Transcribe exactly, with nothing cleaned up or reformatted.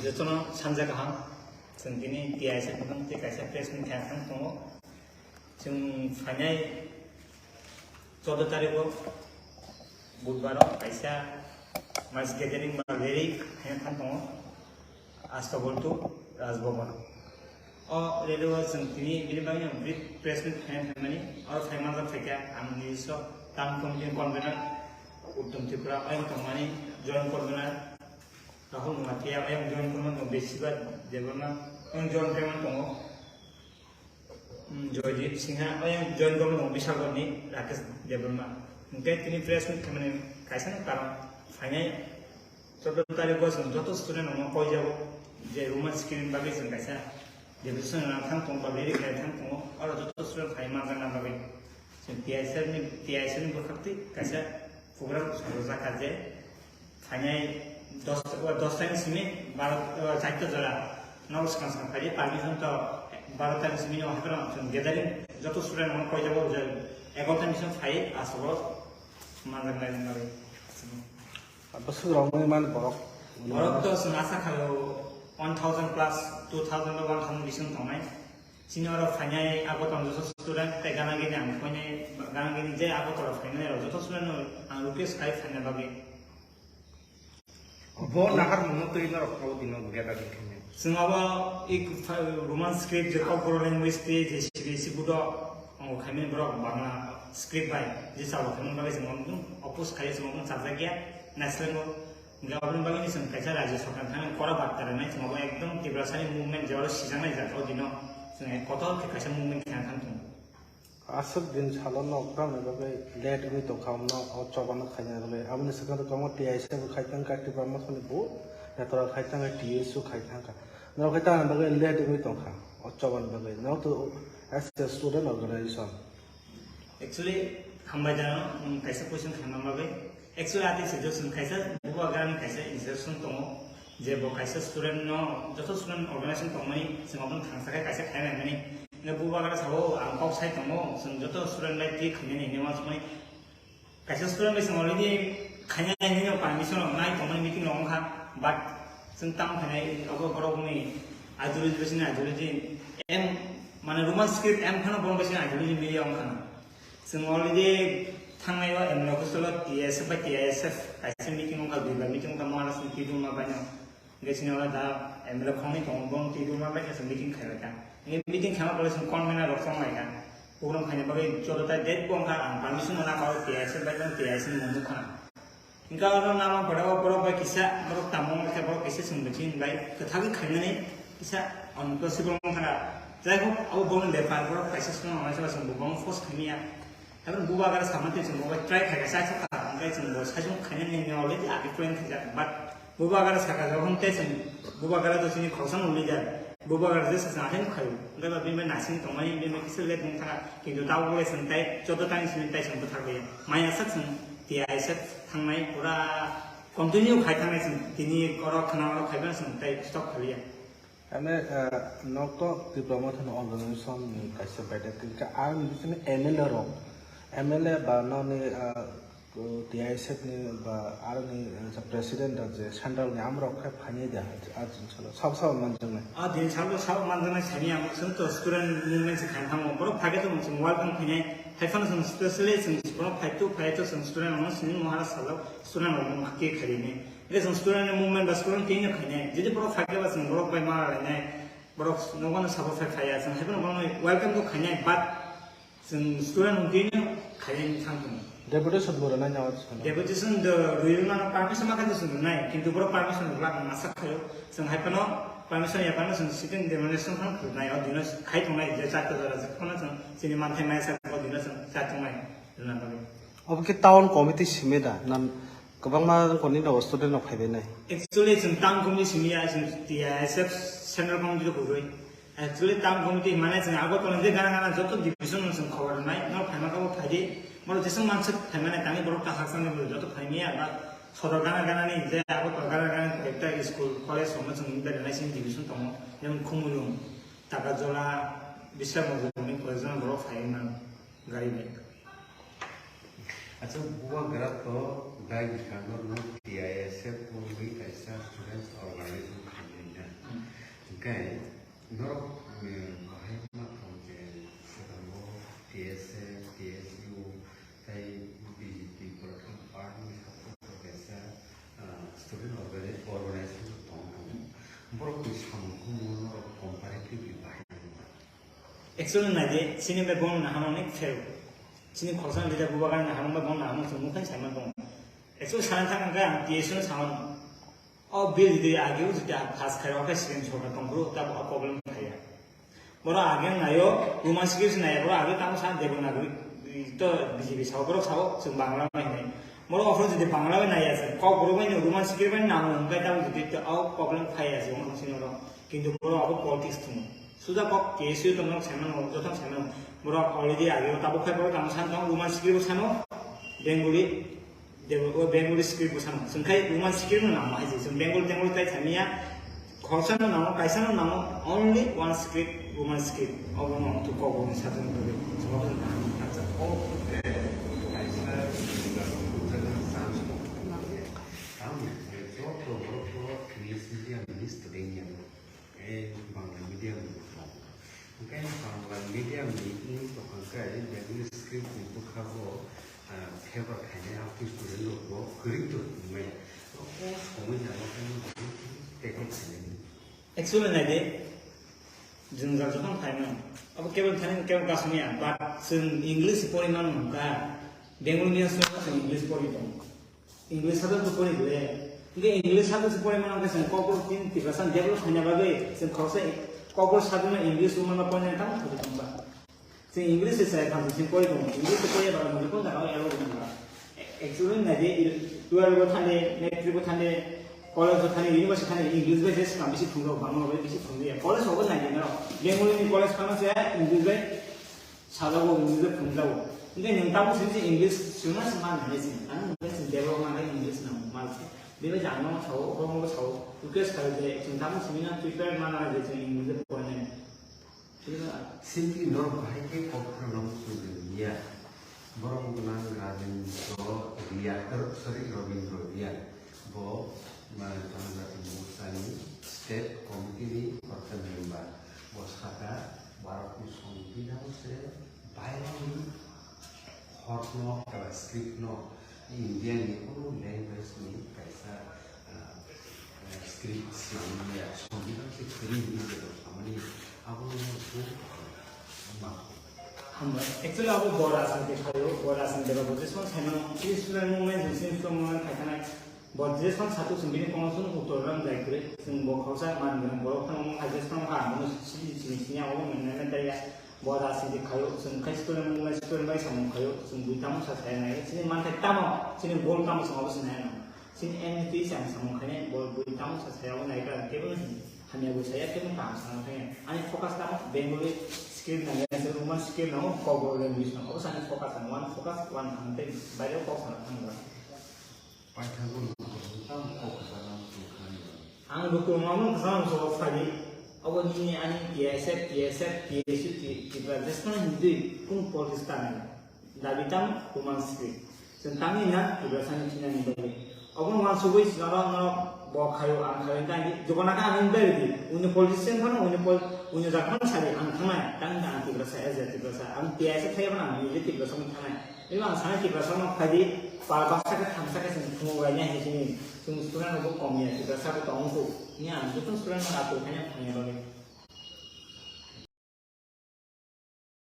Jotono sanja kaham, chwng tini T I S F ni tei kaisa press meet khe thang tongo. Chwng phainai choudo tarikh o budbar o kaisa mass gathering ba rally khaina thang tongo Astaboltu Rajbhavan. O rally o chwng tini bini bagwi no bri-, press meet khaina thangmani, oro phai manjak phaikha ang nijiswa town committee convener Uttom Tripura, ayang tongmani joint convener Rahul Noatia, ayang joint convener tongo Besiba Debbarma, ayang joint convener tongo, um, Joydeep Singha, ayang joint convener tongo Bishalgarh ni Rakesh Debbarma. Hwnkhe tini press meet khaimani kaisa no karon phainai choudo tarikh o chwng joto student rokno koijago je Roman script bagwi chwng kaisa deputation rwna thang tongo ba rally khaina thang tongo, oro joto student phai manjakna bagwi chwng T I S F ni, T I S F ni bwkhak twi kaisa program sajak kha je phainai dos, dos ta ni simi baro, charta jora no swkang swkang phai di, permission to baro ta ni simi no haphano chwng gathering joto student rokno koijago je egaroh ta ni simi phai aswk manjaknai bagwi. Abo swrwngwi man borok. Borok to chwng asa khaio one thousand plus, two thousand ba one thousand bising tongnai. Chini oro phainai Agartala joto student tei gana gini ang phainai, gana gini je Agartala phainai rok joto student no ang request khai phaina bagwi. Bo nahar mungno twi norok kabo dino gathering khainai. Chwng abo i Roman script je Kokborok language tei je C B S E board o tongo khaimani borok Bangla script bai je chalo khaimani bagwi chwng oppose khai chwng omo chajak ya naislengo. Hingke aboni bagwi chwng kaisa rajyo sarkar thani kora barta rwnai chwng abo ekdom Tiprasani movement je oro sijaknai jaga o dino chwng kotor khe kaisa movement khaina thang tongo. Aswk din salo nok tamni bagwi late wngwi tongkha, omno o chobano khaina bagwi. Aboni swkang kwbangma T I S F bo khai tongkha, Tipra Mothani bo netra khai tongkha, T S U khai tongkha. Norok khai tamni bagwi late wngwi tongkha o chobani bagwi. Norok to as a student organization. Actually, hambai jano, nwng kaisa question khaima bagwi. Actually, ati suggestion kaisa, bubagrani kaisa instruction tongo, je bo kaisa student no, joto student organization tongmani, chwng abono thangsa khe kaisa khaina hinmani. Hingke bubagra sabo, ang kok sai tongo, chwng joto student bai twi khainani hinwi uansukmani. Kaisa student bai chwng already khainani hinwi permission rok nai tongmani meeting rok wngkha, but chwng tamo khainai abo borokni ideology bai chini ideology em, mane Roman script em phano borok bai chini ideology miliya wngkha. Chwng already thangnai o M L A office o T S F bai T I S F kaisa meeting wngkha, duibar meeting wngkha, Maharaj ni Twi Dulma bai no. Hingke chini oro da M L A khoroknwi tongo, bong Twi Dulma bai kaisa meeting khailaikha. Hingke meeting khaima pore chwng convener rok chonglaikha. Program khaina bagwi joto ta date bo wngkha, ang permission rwna kok T I S F bai no T I S F ni mung nukha. Hingke oro nama pore o borok bai kisa, borok tamo wngkha, borok kisa chwng bai chini bai kwthagwi khainani kisa impossible wngkha. Jai hok, abo borokni bepar, borok kaisa swnam rwnaisa bai chwng bo bangma force khaimaya. Haibano bubagra samani twi chwng bo bai try khaika, chaisa kha, hwnkhe chwng bo saichung khainani hinwi already age plan khaijak. But bubagra saka, jokhon tei chwng bubagra to chini khoroksa no leader, bubagra je sachwng ahaino khaio, hwnkhe ba bini bai nasing tongmani, bini bai kisa late wng thangkha, kintu tabuk le chwng tei choudo tani simi tei chwng bwthak bai maya sak chwng T I S F thangnai pura continue khai thangnai chwng tini oro khna oro khai mano chwng tei stop khaliya. Ane, ah, nok to Tipra Mothani organization ni kaisa baida khe, khe ang bisingni M L A rok, M L A ba nokni, ah, T I S F ni ba aroni, ah, president rok je central ni amrok khe phainai da, ah, jin salo sabo sabo manjaknai. Ah, jin salo sabo manjaknai sani ang chwng to student movement se khaina thango, borok phai khe to chwng welcome khainai, hai phano chwng specially chwng borok phai to, phai to chwng student rok no sini Maharaj salo student rok no khe khainai. Hingke chwng student ni movement ba student twi no khainai. Jodi borok phai khe ba chwng borok bai ma lainai. Borok nogo no sabo phai phaiya. Chwng hai phano borok no welcome khe khainai, but chwng student hwn twi no khainai thang tongo. Deputation bo rwnai na o chwng. Deputation do rwi mano permission ma khe chwng rwnai. Kintu borok permission rwla ang asa khaio. Chwng hai phano permission ya phano chwng sitting demonstration phano rwnai. O dino khai tongnai je char ta jora je phano chwng chini manthai mai sa o dino chwng char tongnai rwna bagwi. Obo khe town committee simi da? Na kwbangma wngkha nini student rok phaibainai? Actually, chwng town committee simi ya, chwng T I S F central committee rok kwrwi. Actually, town committee hwnmani chwng Agartala je gana gana joto division no chwng khobor rwnai, norok phaima khe bo phai di. Borok jeswk manswk phaimani tangwi borok ta hakchangni joto phaimaya, ba sodor gana gana ni je Agartala gana gana ni koi ekta school, college rok no chwng nini bagwi naising division tongo, jemon Khumulwng, Takajola, Bisramganj ni college no borok phaiwi mano gari bai. Acha, bubagra to dai bwskango no T I S F wngwi kaisa students Borokni samung hwnmano comparatively bahai nangma. Actually, naidi, chini bai bono nahano ni fail. Chini khoroksa leader bubagra nahano bai bono nahano chwng mukhai saimano. Actually, sana thang hwnkhe ang T S U no samano. O bill di age o jita pass khai, o khe srem sorkar tongphuru, tabo o problem khaiya. Borok age nayo, Roman script naya, borok age tamo sa Devanagari, to B J P sao, borok sao, chwng Bangla bai hinai. Borok offer jodi Bangla bai naya se, kok borok bai no Roman script bai namo hwnkhe tamo jodi to o problem khaiya se, wngkha sini borok. Kintu borok abo politics thung. Suda kok K S U tongno saimano, joto saimano. Borok already age o tabuk khai borok tamo san tong, Roman script bo sano, Bengali, Debo, o Bengali script bwsano. Chwng khai Roman script no namo hai se. Chwng Bengali Tengali tai thamiya. Khoroksa no namo, kaisa no namo, only one script, Roman script. Obo no tu kok ni satung bagwi. Chwng obo no namo. Acha, o, eh, kaisa, chance mo. Tamo, eh, joto borok to English medium ni student ya. Eh, Bangla medium ni tong. Hwnkhe Bangla medium ni wngwi tongkha khe Bengali script ni bwkha bo, ah, favor khainai, amtwi student rok bo kwrwi tong wngmaya. O somoi jagao khe tackle khainai. Actually, naidi, jwngjal jokhon phaimano, abo kebo thani kebo kasuniya, but chwng English pori mano hwnkha, Bengali medium chwng English pori tongo. English subject bo pori bole. Hingke English subject se pori mano hingke chwng Kokborok chini Tiprasa develop khaina bagwi chwng khoroksa Kokborok subject no English Roman no porinani tamo thori tongba. Chwng English se chaya thamsa chwng pori tongo. English se pori ba mujung kon jaga elo tongo. Actually naidi twelve bo thani, matric bo thani, college bo thani, university thani English bai se swkang bisi phungo, bangma bai bisi phungo ya. College obo naidi no. Bengali ni college phano se English bai Sajago, English phunukjago. Hingke nwng tabuk simi se English swima se man nai se. Ang hingke chwng develop manai English nang mal se. Bebe jangno sao, obo mo sao. Request khayo je chwng tabuk simi na prepare mana je chwng English porinai. Thik na? Simply norok bahai khe kok phano phunukjak ya. Borok nang Rabindra Riyar, sorry, Rabindra Riyar. Bo, ma, Janajati Morchani State Committee ni khoroksa member. Bo saka, Bharatni Songbidan se baironi horno eba script no India ni kunu language ni kaisa, ah, ah, script swnamya Songbidan se kwrwi hinwi jeba samani abono bo ma. Hambai. Actually, abo bor aswng te khaio, bor aswng te bo jeswng saimano, English student movement, Muslim student movement khai thanai. Bo jeswng satuk chwng bini kono chwng uttor ram jai kwrwi. Chwng bo khoroksa man gwnang borok phano omo hai jeswng kha, ang bono sini sini sini abo mwnai mwnai taiya. Bo da sini khaio, chwng khai student movement, student bai samung khaio, chwng bui tamo sa saya nai. Chini manthai tamo, chini goal tamo chwng abo se nai nang. Chini aim ni twi se ang samung khainai, bo bui tamo sa saya abo nai ka, kebo no hini. Hamya bo saya khe no kaham sana thangya. Ani focus tamo Bengali skill nang, Roman skill nang, Kokborok language nang. Obo sani focus ang, one focus, one ang tei baire kok sana thangya. Paithago no tamo kok sana thangya. Ang dukur mamung sana so phadi. Obo nini ani T S F, T S F, T S U, T-, Tripura, jesmani hindi, kung Pakistan. Dabi tamo Roman script. Chwng tamni na Tiprasani thinani bagwi. Obo wansugwi norok, norok bo khaio, ang khaio, tei jokona khe ang wngwi bai rwdi. Unni politician phano, unni pol-, unni jak phano sadi ang thangnai. Tang ang Tiprasa, as a Tiprasa. Ang T S F khaio phano ang nini Tiprasa wngwi thangnai. Ebo ang sanai Tiprasa no khaidi, pal baksa khe thamsa khe chwng phunuk lainai hai sini. Chwng student rok bo kom ya, Tiprasa bo tong kho. Ni ang joto student no atul khaina phunukya bagwi.